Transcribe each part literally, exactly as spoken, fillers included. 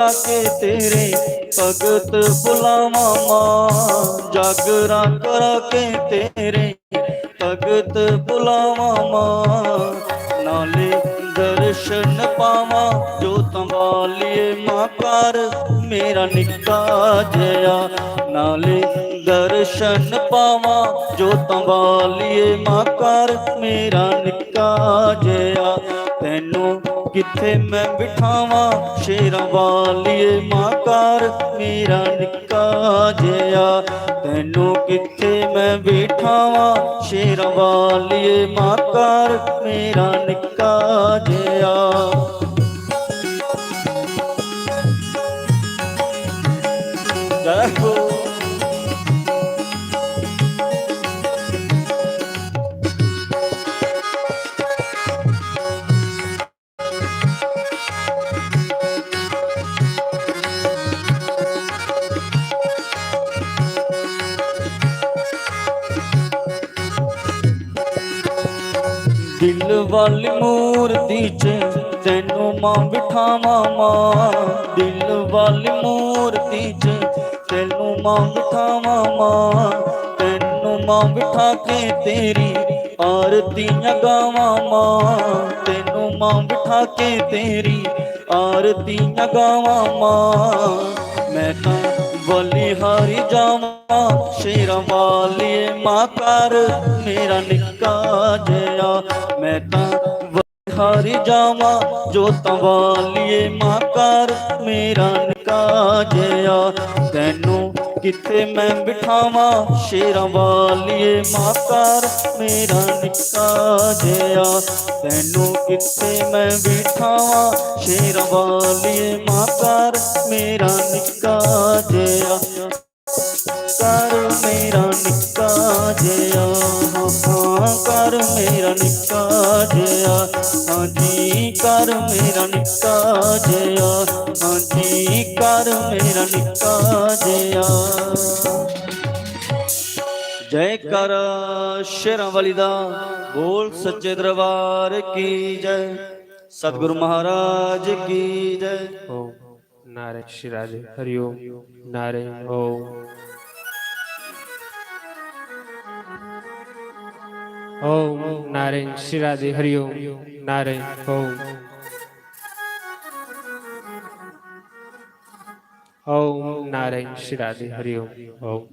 करा के तेरे भगत बुलावा मां, जागरा करा के तेरे भगत बुलावा मां। नाले दर्शन पावा जोतां वालिए मां, कर मेरा निक्का जया। नाले दर्शन पावा जोतां वालिए मां, कर मेरा निक्का जया। तैनू कित्थे मैं बिठावा शेरां वालिए मां, कर मेरा निक्का जया। तैनू कित्थे मैं बिठावा शेरां वालिए मां, कर मेरा निक्का जया। जय हो। दिल वाली मूर्ति च तैनू मां बिठावा मां, दिल वाली मूर्ति च तैनू मां बिठावा मां। तैनू मां बिठा के तेरी आरतियां गावा मां, तैनू मां बिठा के तेरी आरतियां गावा मां। मैं तां बलिहारी जावा शेरां वालिए मां, कर मेरा निक्का जया। मैं तां बलिहारी जावा जोतां वालिए मां, कर मेरा निक्का जया। तैनू कित्थे मैं बिठावा शेरां वालिए मां, कर मेरा निक्का जया। तैनू कित्थे मैं बिठावा शेरां वालिए मां, कर मेरा निक्का जया। कर मेरा निक्का जया, हाँ, कर मेरा निक्का जया। हाँ जी, कर मेरा निक्का जया। हाँ जी, कर मेरा निक्का जया। जयकारा शेरां वाली दा, बोल सच्चे दरबार की जय, सतगुरु महाराज की जय। ओम नारायण श्री राधे हरिओम। नारायण ओम। ओम नारायण श्री राधे हरिओम। नारायण ओम। ओम नारायण श्री राधे हरिओम। ओम।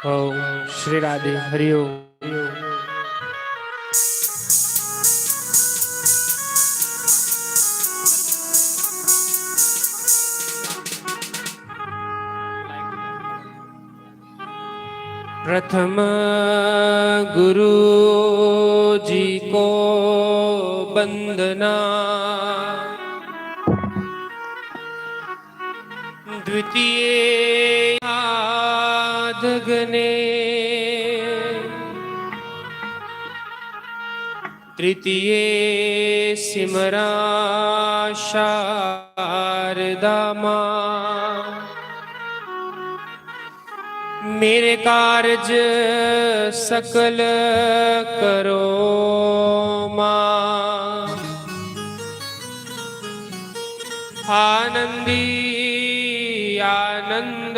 ओम श्री राधे हरिओम। प्रथम गुरु जी को वंदना, द्वितीय आराधक ने, तृतीय सिमरा शारदा मां। मेरे कारज सकल करो मां, आनंदी आनंद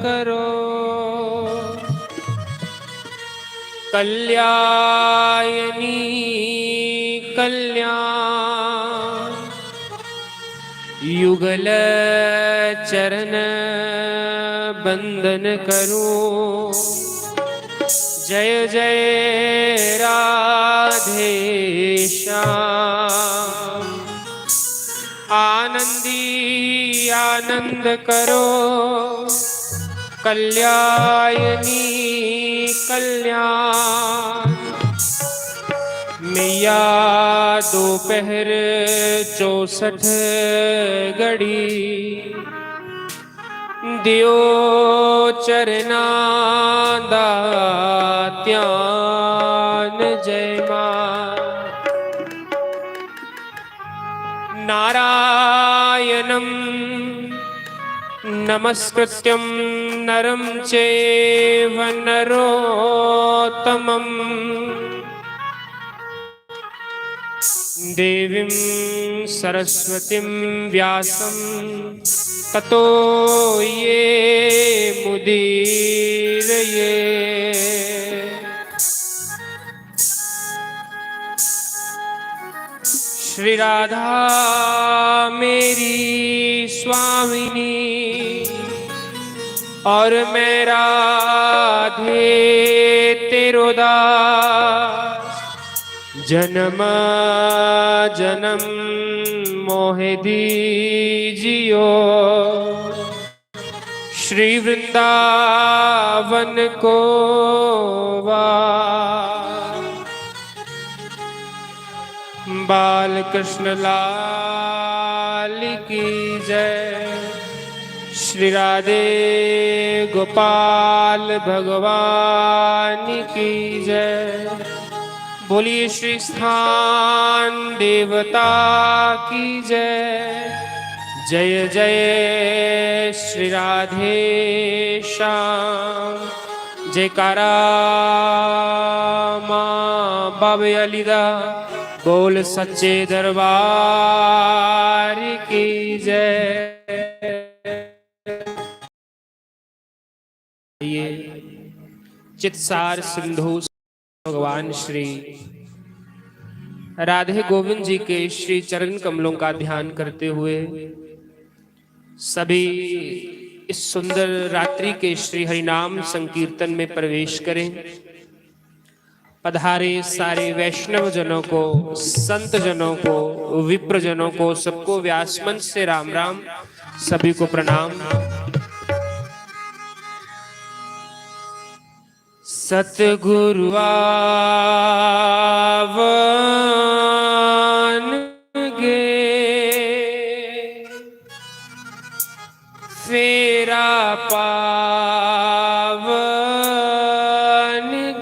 करो। कल्यायनी कल्याण, युगल चरण बंदन करूं। जय जय राधे श्याम। आनंदी आनंद करो, कल्यायनी कल्याण। मैया दोपहर चौसठ घड़ी, दियो चरना दा ध्यान। जय मां। नारायणम नमस्कृत्यं नरं चैव नरोत्तमम्। देवीं सरस्वतीं व्यासं ततो ये मुदीरये। श्री राधा मेरी स्वामिनी और मैं राधे तेरो दास, जन्म जन्म मोहे दीजियो श्री वृंदावन को वास। बाल कृष्ण लाल की जय, श्री राधे गोपाल भगवान की जय। बोलिए श्री स्थान देवता की जय। जय जय श्री राधे श्याम। जयकारा माँ बाबे आली दा, बोल सच्चे दरबार की जय। ये चित्सार सिंधु भगवान श्री राधे गोविंद जी के श्री चरण कमलों का ध्यान करते हुए सभी इस सुंदर रात्रि के श्री हरिनाम संकीर्तन में प्रवेश करें। पधारे सारे वैष्णव जनों को, संत जनों को, विप्र जनों को, सबको व्यास मंच से राम राम, सभी को प्रणाम। सतगुरु आवन गे, फेरा पावन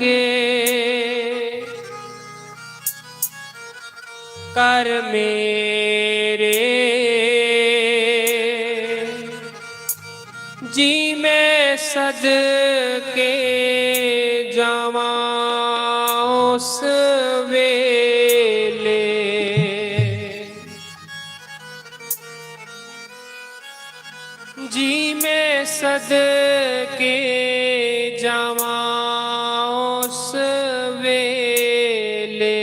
गे, कर मेरे जी मैं सदके जावां उस वेले। जी मैं सदके जावां उस वेले।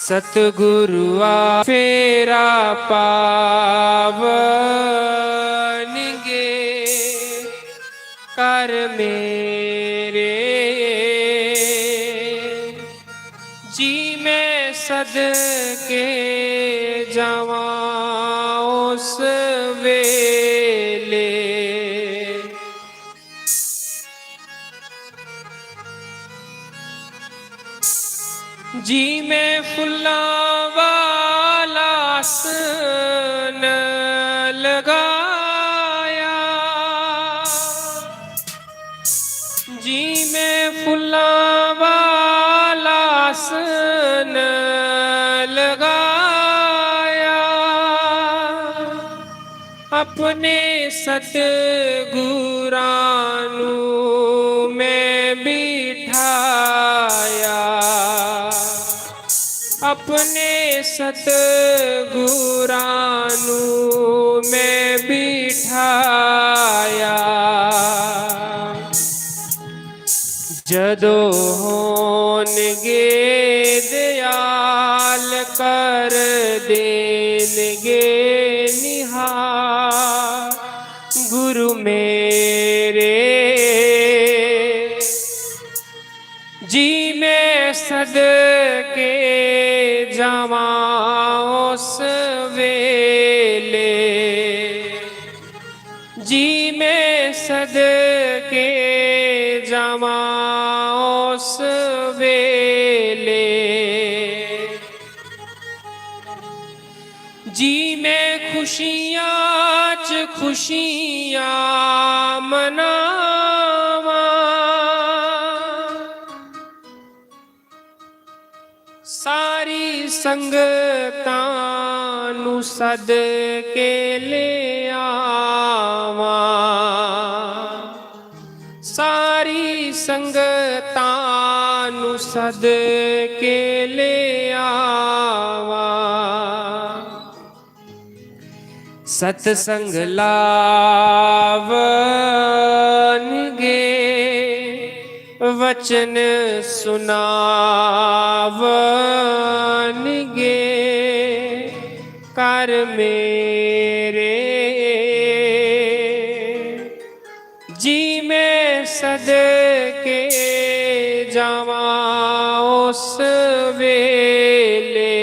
सतगुरु आ फेरा पावन गे कर मेरे। जी मैं सदके जावां उस वेले। जी मैं फुल्लां वाला आसन लगाया, जी मैं फुल्लां वाला आसन लगाया, अपने सतगुरां नू मैं बिठाया, अपने सतगुरां नू मैं बिठाया। जदों होणगे दयाल कर देणगे निहाल गुरु मेरे। जी मैं सदके जावां उस वेले। जी मैं सदके जावां उस वेले। जी मैं खुशियां च खुशियां मनावां, सारी संगतां ਨੂੰ ਸਦਕੇ ਲਿਆਵਾਂ, ਸਾਰੀ ਸੰਗਤਾਂ ਨੂੰ ਸਦਕੇ ਲਿਆਵਾਂ। ਸਤਸੰਗ ਲਾਵਣਗੇ, ਵਚਨ ਸੁਣਾਵਣਗੇ, ਘਰ ਮੇਰੇ। ਜੀ ਮੈਂ ਸਦਕੇ ਜਾਵਾਂ ਉਸ ਵੇਲੇ,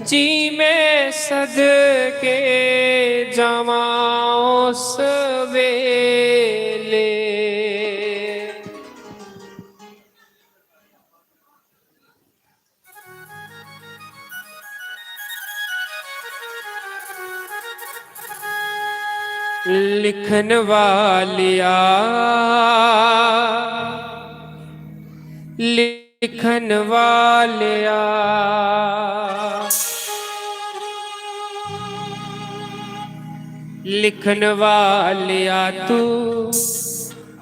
ਜੀ ਮੈਂ ਸਦਕੇ ਜਾਵਾਂ ਉਸ ਵੇਲੇ। ਲਿਖਣ ਵਾਲਿਆ, ਲਿਖਣ ਵਾਲਿਆ, ਲਿਖਣ ਵਾਲਿਆ, ਤੂੰ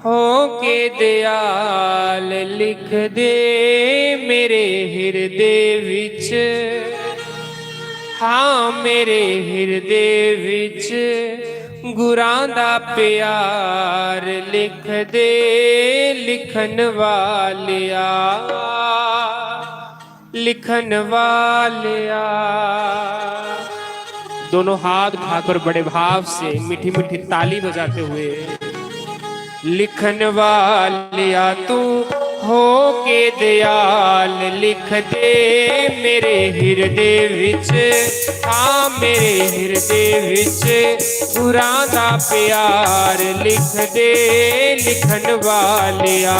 ਹੋ ਕੇ ਦਿਆਲ, ਲਿਖ ਦੇ ਮੇਰੇ ਹਿਰਦੇ ਵਿੱਚ, ਹਾਂ, ਮੇਰੇ ਹਿਰਦੇ ਵਿੱਚ ਗੁਰਾਂ ਦਾ ਪਿਆਰ, ਲਿਖ ਦੇ, ਲਿਖਣ ਵਾਲਿਆ, ਲਿਖਣ ਵਾਲਿਆ। दोनों हाथ उठाकर बड़े भाव से मीठी मीठी ताली बजाते हुए, ਲਿਖਣ ਵਾਲਿਆ, ਤੂੰ ਹੋ ਕੇ ਦਿਆਲ, ਲਿਖ ਦੇ ਮੇਰੇ ਹਿਰਦੇ ਵਿੱਚ, ਹਾਂ, ਮੇਰੇ ਹਿਰਦੇ ਵਿੱਚ ਗੁਰਾਂ ਦਾ ਪਿਆਰ, ਲਿਖ ਦੇ, ਲਿਖਣ ਵਾਲਿਆ,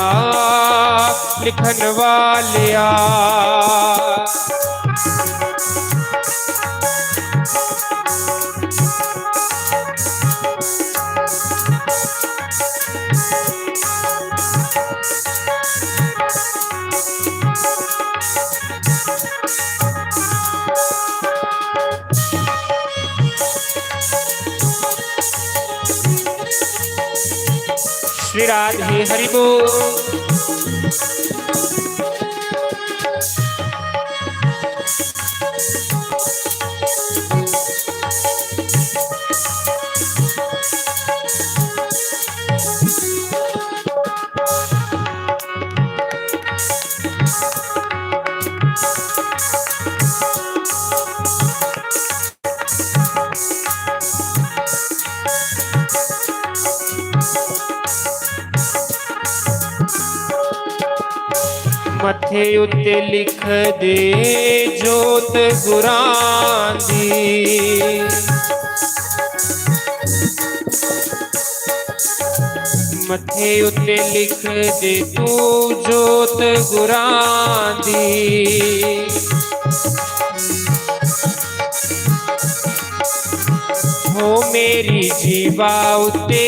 ਲਿਖਣ ਵਾਲਿਆ। श्री राधे हरि बोल। ਮੱਥੇ ਉੱਤੇ ਲਿਖ ਦੇ ਜੋਤ ਗੁਰਾਂ ਦੀ, ਮੱਥੇ ਉੱਤੇ ਲਿਖ ਦੇ ਤੂੰ ਜੋਤ ਗੁਰਾਂ ਦੀ। ਹੋ ਮੇਰੀ ਜੀਵਾ ਉੱਤੇ,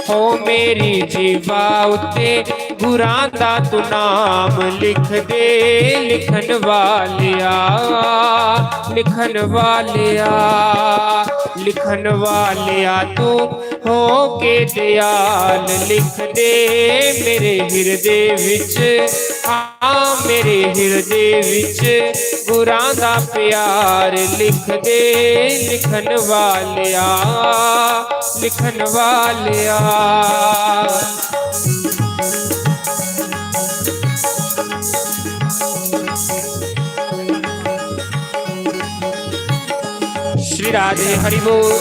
ਹੋ ਮੇਰੀ ਜੀਵਾ ਉੱਤੇ ਗੁਰਾਂ ਦਾ ਤੂੰ ਨਾਮ ਲਿਖ ਦੇ, ਲਿਖਣ ਵਾਲਿਆ, ਲਿਖਣ ਵਾਲਿਆ, ਲਿਖਣ ਵਾਲਿਆ, ਤੂੰ ਹੋ ਕੇ ਦਿਆਲ, ਲਿਖ ਦੇ ਮੇਰੇ ਹਿਰਦੇ ਵਿੱਚ, ਹਾਂ, ਮੇਰੇ ਹਿਰਦੇ ਵਿੱਚ ਗੁਰਾਂ ਦਾ ਪਿਆਰ, ਲਿਖ ਦੇ, ਲਿਖਣ ਵਾਲਿਆ, ਲਿਖਣ ਵਾਲਿਆ। श्री राधे हरि बोल।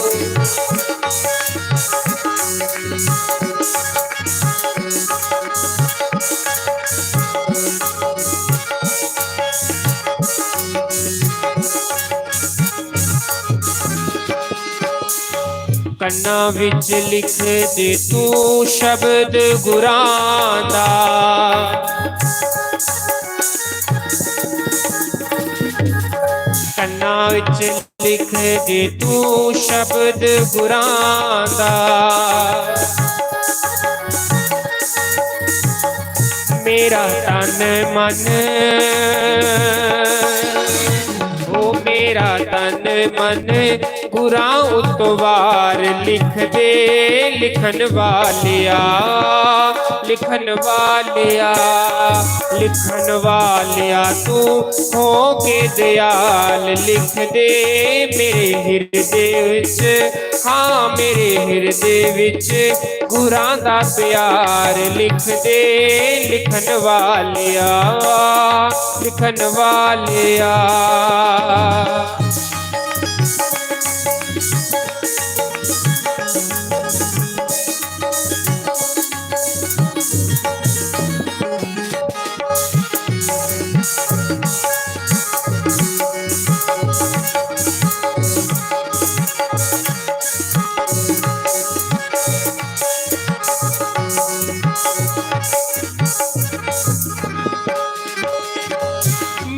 ਕੰਨਾਂ ਵਿੱਚ ਲਿਖ ਦੇ ਤੂੰ ਸ਼ਬਦ ਗੁਰਾਂ ਦਾ, ਕੰਨਾਂ ਵਿੱਚ ਲਿਖ ਦੇ ਤੂੰ ਸ਼ਬਦ ਗੁਰਾਂ ਦਾ। मेरा तन मन, ओ मेरा तन मन, गुरां उत्तों वार लिख दे, लिखन वालेआ, लिखन वालेआ, लिखन वालेआ, तू हो के दयाल, लिख दे मेरे हिरदे विच, हाँ, मेरे हिरदे विच गुरां दा प्यार लिख दे, लिखन वालेआ, लिखन वालेआ।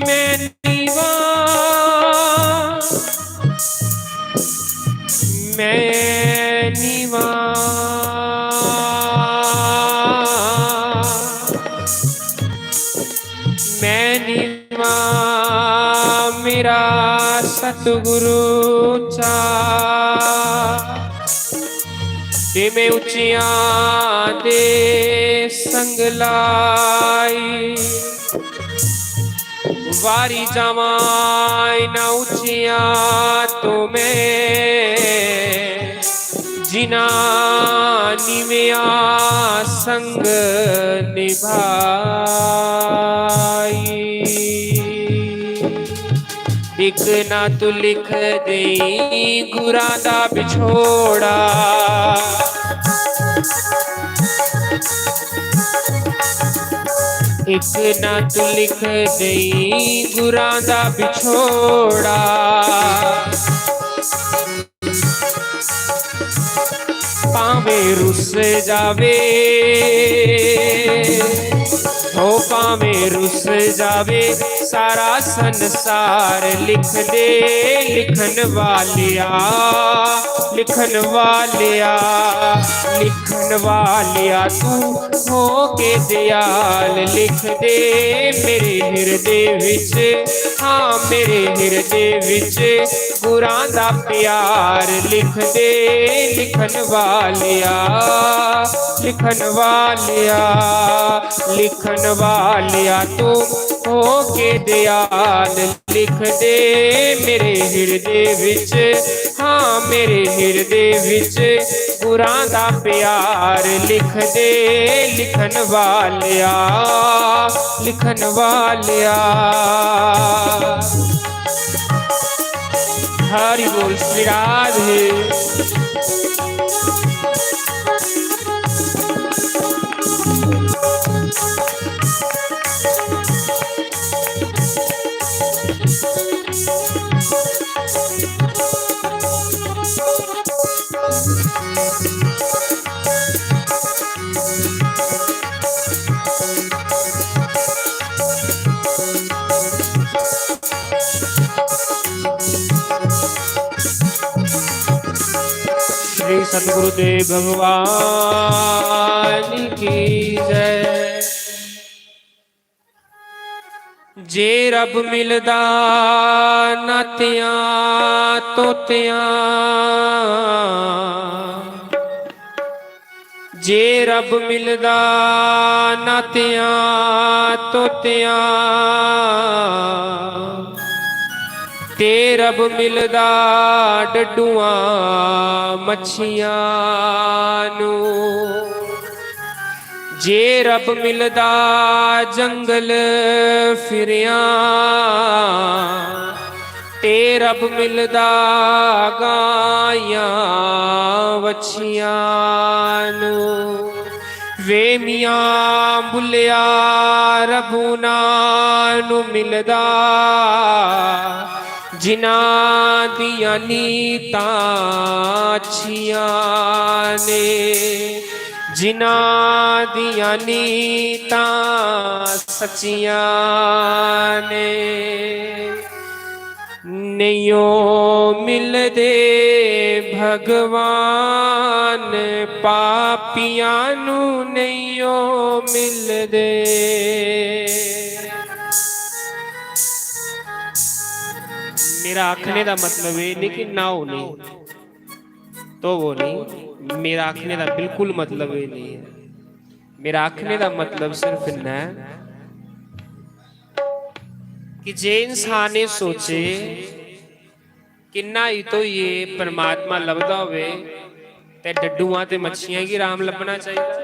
मैं नीवा, मैं नीवा, मैं नीवा, मेरा सतगुरु चा, ते मैं उच्चियां दे संग लाई। वारी जावां इन्हां उच्चियां तो मैं, जिन्हां नीवियां संग निभाई। इक ना तू लिख देई गुरां दा बिछोड़ा, इक ना तू लिख देई गुरां दा बिछोड़ा। भावें रुस जावे, ओ भावें रुस जावे सारा संसार, लिख दे लिखन वालेआ, लिखन वालेआ, लिखन वालेआ, तू हो के दयाल, लिख दे मेरे हिरदे विच, हाँ, मेरे हिरदे विच गुरां दा प्यार, लिख दे लिखन वालेआ, लिखन वालेआ, लिखन वालेआ, तू हो के दयाल, लिख दे मेरे हिरदे विच, हाँ, मेरे हिरदे विच गुरां दा प्यार, लिख दे लिखन वालेआ, लिखन वालेआ। हरि बोल श्री राधे। श्री सतगुरुदेव भगवान की जय। जे रब मिलदा नातियां तोतियां, जे रब मिलदा नातियां तोतियां, ते रब मिलदा डड्डुआं मच्छियां नू। जे रब मिलदा जंगल फिरेआं, ते रब मिलदा गाइयां वच्छियां नू। वे मियां बुल्लेआ रब उनां नू मिलदा, जिनां दियां नीतां अच्छियां ने, जिनां दियां नीतां सच्चियां ने। नेइयो मिलदे भगवान, पापियां नू नेइयो मिलदे। मेरा आखने दा मतलब एह् नहीं कि न्हाओ नहीं, धोवो नहीं। मेरा आखने दा बिल्कुल मतलब एह् नहीं है। मेरा आखने दा मतलब सिर्फ इन्ना ऐ कि जे इंसान एह् सोचे कि न्हाई धोइयै परमात्मा लभदा होवे ते डड्डुआं ते मच्छियां गी राम लब्भना चाहिदा।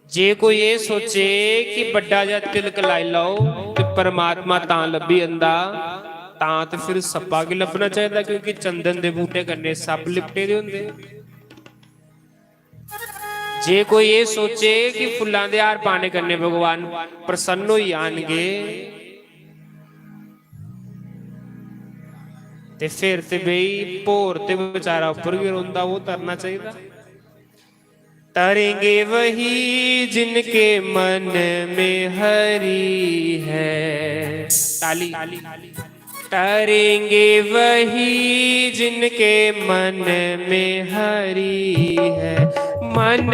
जे कोई एह् सोचे कि बड्डा जा तिलक लाई लैओ ते परमात्मा तां लब्भी जंदा, तां ते फिर सप्पा गी लब्भना चाहिदा, क्योंकि चंदन दे बूह्टे कन्नै सप्प लिपटे दे होंदे। जे कोई एह् सोचे कि फुल्लां दे हार पाने कन्नै भगवान प्रसन्न होई जाणगे, ते फिर ते बेही भौर ते बेचारा उप्पर गै रौंह्दा, ओह् तरना चाहिदा। तरेंगे वही जिनके मन में हरि है। ताली। तरेंगे वही जिनके मन में हरि है, मन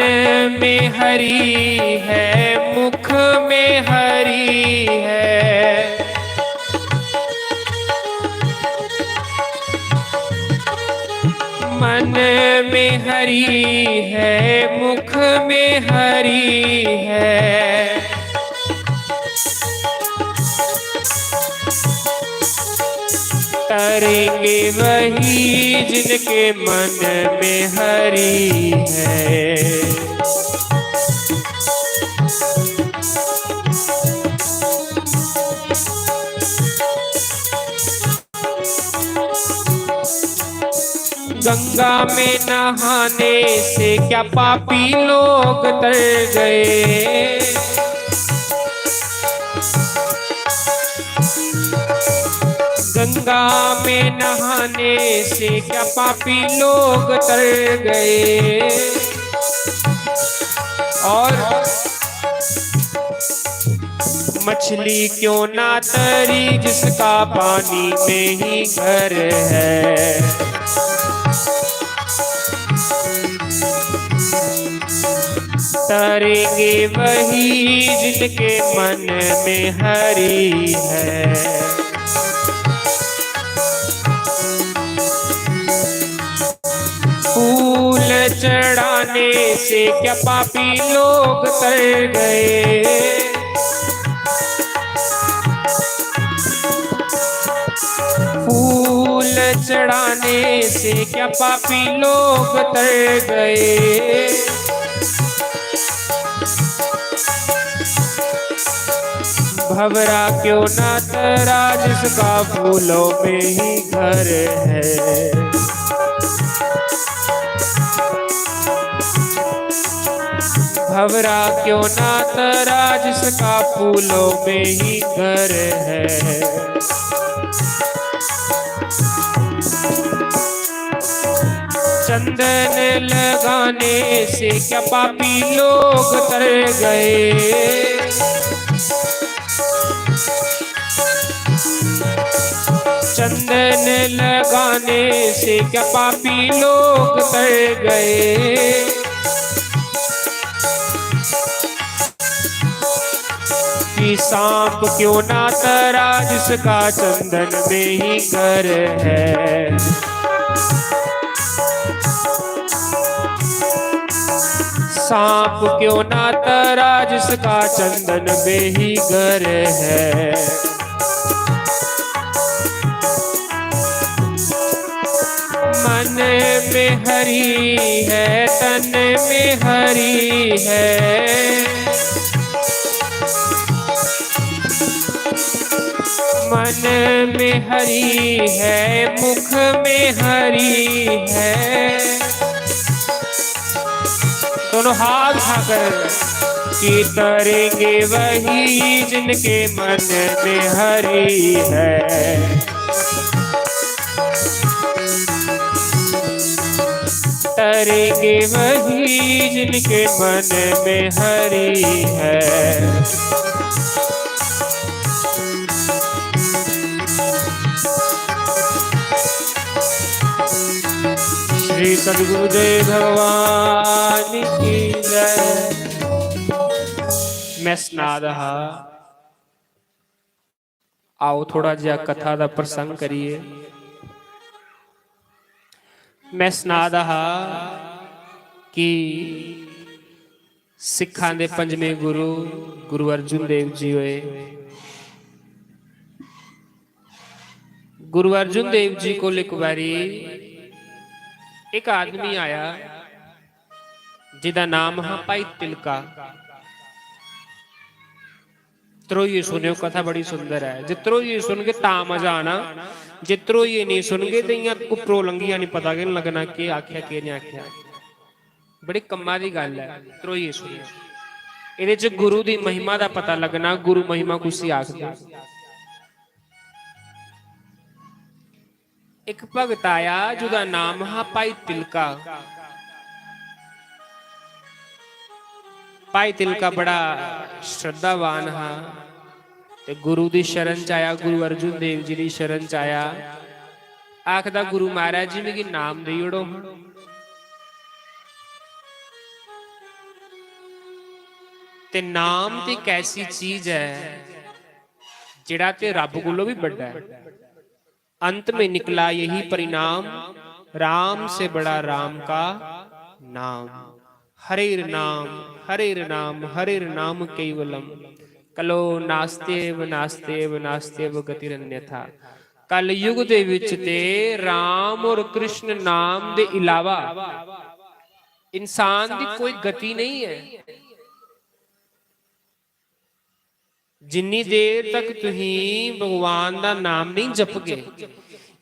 में हरि है, मुख में हरि है। मन में हरि है, मुख में हरि है। तरेंगे वही जिनके मन में हरि है। गंगा में नहाने से क्या पापी लोग तर गए? गंगा में नहाने से क्या पापी लोग तर गए? और मछली क्यों ना तरी जिसका पानी में ही घर है। तरेंगे वही जिनके मन में हरि है। फूल चढ़ाने से क्या पापी लोग तर गए? फूल चढ़ाने से क्या पापी लोग तर गए? भंवरा क्यों ना तरा जिसका फूलों में ही घर है। भंवरा क्यों ना तरा जिसका फूलों में ही घर है। चंदन लगाने से क्या पापी लोग तर गए? चंदन लगाने से क्या पापी लोग तर गए? कि सांप क्यों ना तरा जिसका चंदन में ही घर है। सांप क्यों ना तरा जिसका चंदन में ही घर है। मन में हरि है, तन में हरि है। मन में हरि है, मुख में हरि है। दोनों हाथ उठाकर कि तरेंगे वही जिनके मन में हरि है। तरेंगे वही जिनके मन में हरि है। श्री सतगुरुदेव भगवान की जय। मैं सना दा हा, आओ थोड़ा जेहा कथा दा प्रसंग करिए। मैं सना दा हा कि सिक्खां दे पंजमें गुरु, गुरु अर्जुन देव जी होए। गुरु अर्जुन देव जी कोल इक बारी इक आदमी आया, जिदा नाम हा भाई तिलका। ध्रोइयै सुनेओ, कथा बड़ी सुंदर ऐ। जे ध्रोइयै सुनगे तां मजा आना, जे ध्रोइयै नेईं सुनगे ते इ'यां उप्परों लंघी जानी, पता गै निं लग्गना केह् आखेआ, केह् नेईं आखेआ। बड़ी कम्मा दी गल्ल ऐ, ध्रोइयै सुनेओ। एह्दे च गुरु दी महिमा दा पता लग्गना, गुरु महिमा कुसी आखदे। इक भगत आया, जुदा नाम हा भाई तिलका। भाई तिलका बड़ा श्रद्धावान हा ते गुरु दी शरण च आया, गुरु अर्जुन देव जी दी शरण च आया। आखदा, "गुरु महाराज जी, मिगी नाम देई ओड़ो हां।" ते नाम ते इक ऐसी चीज ऐ जेह्ड़ा ते रब कोलों बी बड्डा ऐ। अंत में निकला यही परिणाम, राम से बड़ा राम का नाम। हरेर नाम, हरेर नाम, हरेर नाम केवलम। कलो नास्त्येव, नास्त्येव, नास्त्येव गतिरन्यथा। कलयुग दे विच ते राम और कृष्ण नाम दे इलावा इंसान दी कोई गति नहीं है। जिन्नी देर तक तुहीं भगवान दा नाम नहीं जपगे,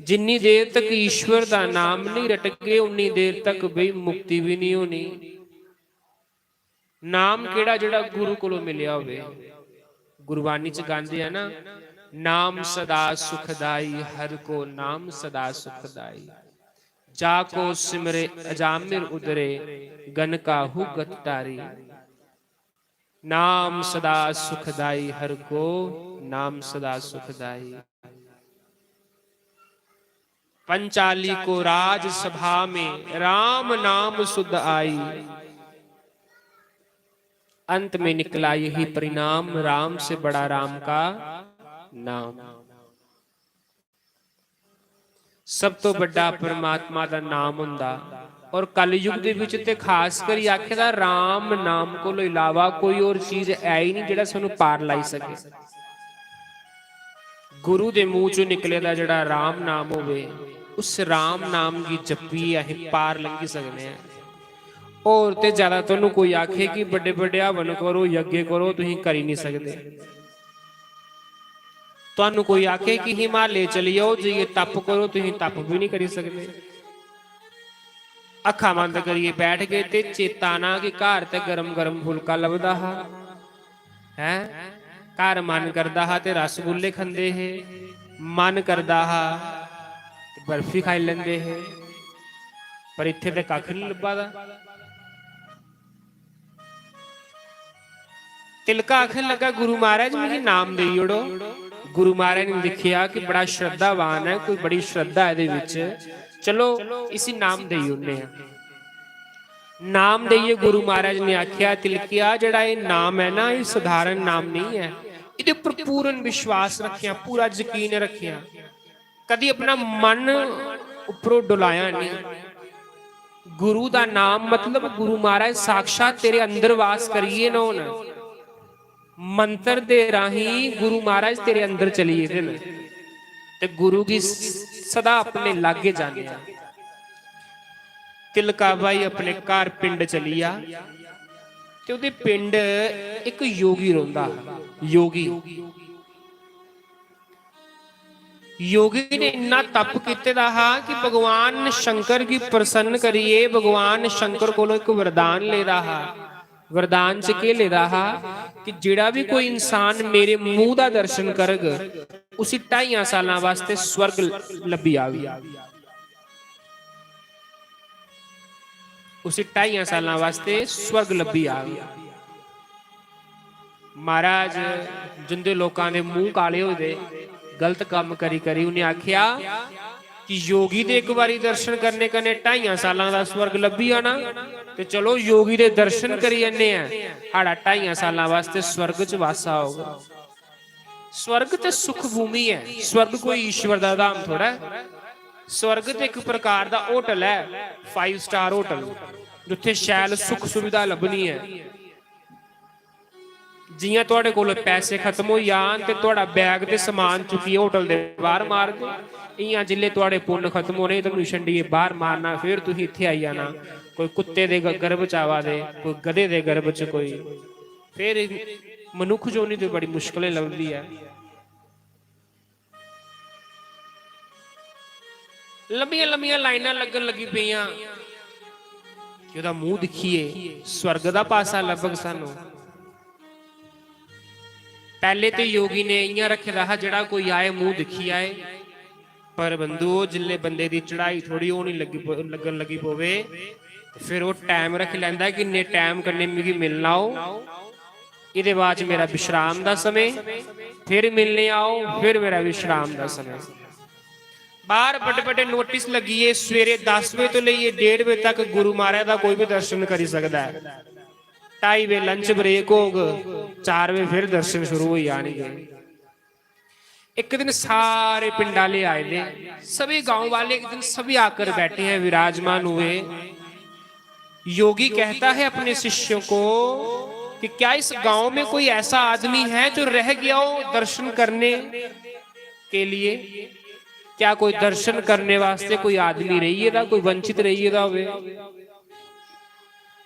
जिन्नी देर तक ईश्वर दा नाम नहीं रटगे, उन्नी देर तक बई मुक्ति भी नहीं होनी। नाम केड़ा जेड़ा गुरु कोलों मिलेआ होवे? गुरबानी च गांदे आ ना, "नाम सदा सुखदाई, हर को नाम सदा सुखदाई। जाको सिमरे अजामिर उदरे, गन काहू गत टारी।" नाम सदा सुखदाई, हर को नाम सदा सुखदाई। पंचाली को राज सभा में, राम नाम सुध आई। अंत में निकला यही परिणाम, राम से बड़ा राम का नाम। सब तो बड़ा परमात्मा दा नाम हुंदा। और कलयुग दे विच ते खास करी आखे दा, राम नाम कोलों इलावा कोई और चीज है ही नहीं जेड़ा सानू पार लाई सके। गुरु दे मुंह चों निकले दा जेड़ा राम नाम होवे, उस राम नाम गी जप्पियै असीं पार लंघी सकने आं। और ते ज्यादा तुहानू कोई आखे कि बड़े बड़े हवन करो, यज्ञ करो, तुसीं करी नहीं सकदे। तुहानू कोई आखे कि हिमालय चली जाओ, जाइयै तप करो, तुसीं तप भी नहीं करी सकदे। अक्खां बंद करियै बैठ गए ते चेता आना कि घर ते गरम गरम फुलका लभदा हा, हैं? घर मन करदा हा ते रसगुल्ले खंदे हे, मन करदा हा ते बर्फी खाई लैंदे हे, पर इत्थै ते कक्ख नहीं लब्भा दा। तिलका आखन लगा, "गुरु महाराज, मिगी नाम देई ओड़ो।" गुरु महाराज ने दिक्खेआ कि बड़ा श्रद्धावान है, कोई बड़ी श्रद्धा है एह्दे विच, चलो इसी नाम देई ओड़ने आं। नाम देइयै गुरु महाराज ने आखेआ, "तिलकिया, जेह्ड़ा एह् नाम ऐ ना, एह् सधारण नाम नहीं ऐ, एह्दे उप्पर पूर्ण विश्वास रखेआं, पूरा यकीन रखेआं।" कदी अपना मन उप्परों डुलाया नहीं। गुरु दा नाम मतलब गुरु महाराज साक्षात तेरे अंदर वास करियै न होन। मंत्र दे राहीं गुरु महाराज तेरे अंदर चली गेदे न ते गुरु गी सदा अपने लागे जानेआ। तिलका बाई अपने घर पिंड चली आ ते ओह्दे पिंड इक योगी रौंह्दा हा। योगी योगी ने इन्ना तप कीते दा हा कि भगवान शंकर गी प्रसन्न करियै भगवान शंकर कोलों इक वरदान लेदा हा। वरदान च केह् लेदा हा कि जेह्ड़ा बी कोई इंसान मेरे मुंह दा दर्शन करग, उसी ढाइयां सालां वास्ते स्वर्ग लब्भी जाग। उसी ढाइयां सालां वास्ते स्वर्ग लब्भी जाग। महाराज, जिंदे लोकां दे मूंह काले होए दे, गलत कम्म करी करी, उ'नें आखेआ, कि योगी दे इक बारी दर्शन करने कन्नै ढाइयां सालां दा स्वर्ग लब्भी जाना, ते चलो योगी दे दर्शन करी जन्ने आं, साढ़ा ढाइयां सालां वास्तै स्वर्ग च वासा होग। स्वर्ग ते सुख भूमि ऐ, स्वर्ग कोई ईश्वर दा धाम थोड़ा ऐ। स्वर्ग ते इक प्रकार दा होटल ऐ, five star होटल, जित्थै शैल सुख सुविधा लब्भनी ऐ। जियां थुआढ़े कोल पैसे खत्म होई जान ते थुआढ़ा बैग ते समान चुक्कियै होटल दे बाहर मारदे, इयां जिल्लै थुआढ़े पुन्न खत्म होने, तुहानू छंडियै बाहर मारना, फिर तुसीं इत्थै आई जाना। कोई कुत्ते दे ग-, गर्भ च आवा दे, कोई गधे दे गर्भ च, कोई फिर मनुक्ख जोनी ते बड़ी मुश्कलें लभदी ऐ। लम्मियां लम्मियां लाइनां लग्गन लगी पेइयां कि ओह्दा मूंह दिक्खियै स्वर्ग दा पासा लब्भग सानू। पैह्ले ते योगी ने इ'यां रक्खे दा हा, जेह्ड़ा कोई आए, मूंह दिक्खी आए। पर बंधुओ, जिसलै बंदे दी चढ़ाई थोह्ड़ी होनी लग्गी पो-, लग्गन लगी पवै, ते फिर ओह् टैम रक्खी लैंदा कि इन्ने टैम कन्नै मिगी मिलना आओ, एह्दे बाद च मेरा विश्राम दा समें, फिर मिलने आओ, फिर मेरा विश्राम दा समें। बाहर बड्डे बड्डे नोटिस लग्गियै, सवेरे दस बजे तो लेइयै डेढ़ बजे तक गुरु महाराज दा कोई भी दर्शन करी सकदा ऐ। ढाई बजे लंच ब्रेक होग, चार बजे फिर दर्शन शुरू होई जाणगे। एक दिन सारे पिंड आह्ले आए दे, सभी गांव वाले एक दिन सभी आकर बैठे हैं, विराजमान हुए। योगी कहता है अपने शिष्यों को कि क्या इस गांव में कोई ऐसा आदमी है जो रह गया हो दर्शन करने के लिए? क्या कोई दर्शन करने वास्ते कोई आदमी रेही गेदा, कोई वंचित रेही गेदा होवे?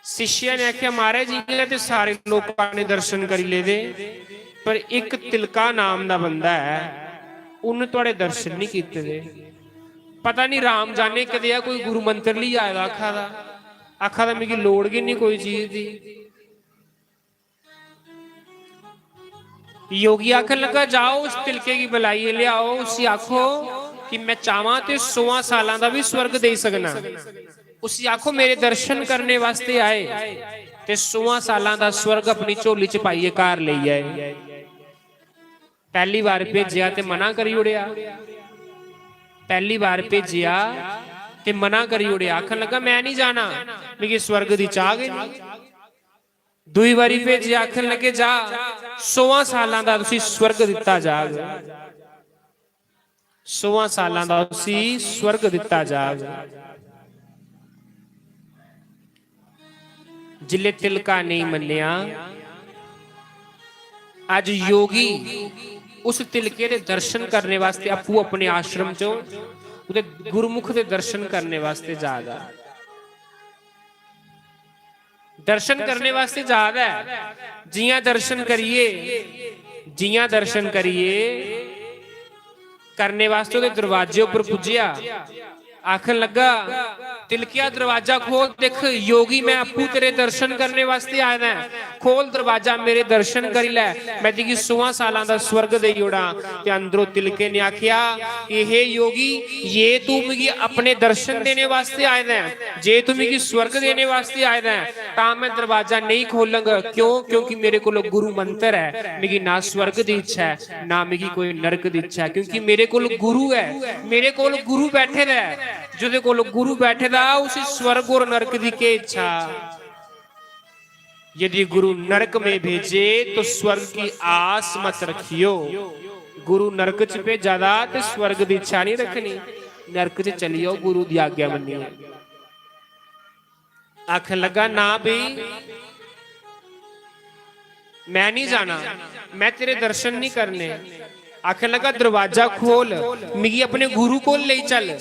शिष्य ने आखेआ, "महाराज, इ'यां ते सारे लोकां ने दर्शन करी लेदे, पर इक तिलका नाम दा बंदा ऐ, उन्न थुआढ़े दर्शन निं कीते दे। पता निं राम जाने कदेहा कोई गुरु मंत्र लेई आए दा, आखा दा, आखा दा, मिगी लोड़ गै निं कोई चीज दी।" योगी आखन लगा, "जाओ, उस तिलके गी बुलाइयै लेआओ, उसी आखो कि मैं चाहवां ते सोआं सालां दा भी स्वर्ग देई सकना। उसी आखो, मेरे दर्शन करने वास्ते आए ते सोआं सालां दा स्वर्ग अपनी झोली च पाइयै घर लेई आए।" पैह्ली बार भेजेआ ते मना करी ओड़ेआ, पैह्ली बार भेजेआ ते मना करी ओड़ेआ, आखन लगा, "मैं निं जाना, मिगी स्वर्ग दी चाह् गै निं।" दूई बारी भेजेआ, आखन लगे, "जा, सोआं सालां दा तुसी स्वर्ग दित्ता जाग, सोआं सालां दा उसी स्वर्ग दित्ता जाग।" जिल्ले तिलका नेईं मन्नेआ, अज्ज योगी उस तिलके दे दर्शन करने वास्ते आपूं अपने आश्रम च, उदे गुरुमुख दे दर्शन करने वास्ते जा दा। दर्शन करने वास्ते जा दा ऐ। जियां दर्शन करियै, जियां दर्शन करियै, करने वास्ते ओह्दे दरवाजे उप्पर पुज्जेआ, आखन लगा, "तिलकिया, दरवाजा खोल, दिक्ख, योगी, मैं आपूं तेरे दर्शन करने वास्ते आए दा ऐ। खोल दरवाजा, मेरे दर्शन करी लै, मैं तुगी सोआं सालां दा स्वर्ग देई ओड़ां।" ते अंदरों तिलके ने आखेआ कि, "हे योगी, जे तू मिगी अपने दर्शन देने वास्ते आए दा ऐ, जे तू मिगी स्वर्ग देने वास्ते आए दा ऐ, तां मैं दरवाजा नेईं खोलंग।" क्यों? क्योंकि मेरे कोल गुरु मंत्र ऐ, मिगी ना स्वर्ग दी इच्छा ऐ, ना मिगी कोई नरक दी इच्छा ऐ, क्योंकि मेरे कोल गुरु ऐ, मेरे कोल गुरु बैठे दा ऐ। जेह्दे कोल गुरु बैठे दा, उसी स्वर्ग और नरक दी केह् इच्छा? यदि गुरु नरक में भेजे तो स्वर्ग की आस मत रखियो। गुरु नरक च भेजा दा ते स्वर्ग दी इच्छा नहीं रखनी, नरक च चली जाओ गुरु दी आज्ञा मन्नियै। आखन लगा, "ना भी, मैं नहीं जाना, मैं तेरे दर्शन नहीं करने।" आखन लगा, "दरवाजा खोल, मिगी अपने गुरु कोल लेई चल।"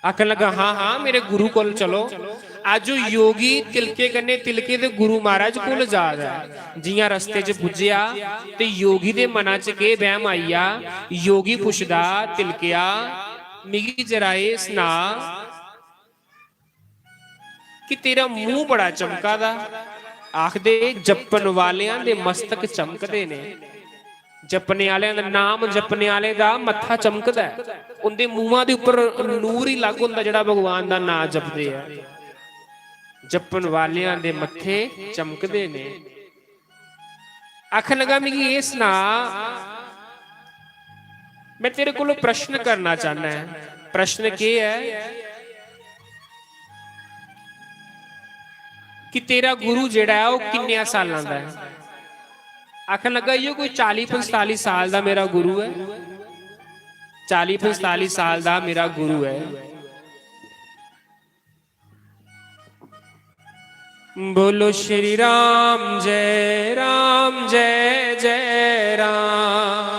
आखन लगा, "हाँ, हाँ, मेरे गुरु कोल चलो।" अज्ज ओह् योगी तिलके कन्नै, तिलके दे गुरु महाराज कोल जा दा ऐ। जियां रस्ते च पुज्जेआ ते योगी दे मना च केह् बैह्म आई गेआ? योगी पुछदा, "तिलकेआ, मिगी जरा एह् सना कि तेरा मूंह बड़ा चमका दा।" आखदे, "जप्पन वालेआं दे मस्तक चमकदे ने।" जपने आह्लें दा नाम, जपने आह्लें दा मत्था चमकदा ऐ। उं'दे मूंहां दे उप्पर नूर ही अलग होंदा जेह्ड़ा भगवान दा नां जपदे ऐ। जपन वालेआं दे मत्थे चमकदे ने। आखन लगा, "मिगी एह् सना, मैं तेरे कोलों प्रश्न करना चाहना ऐ। प्रश्न केह् ऐ कि तेरा गुरु जेह्ड़ा ऐ, ओह् किन्ने साल्लां दा ऐ? आखन लगा, "इ'यो कोई चाली पंजताली साल दा मेरा गुरु ऐ, चाली पंजताली साल दा मेरा गुरु ऐ।" बोलो श्री राम, जय राम, जय जय राम।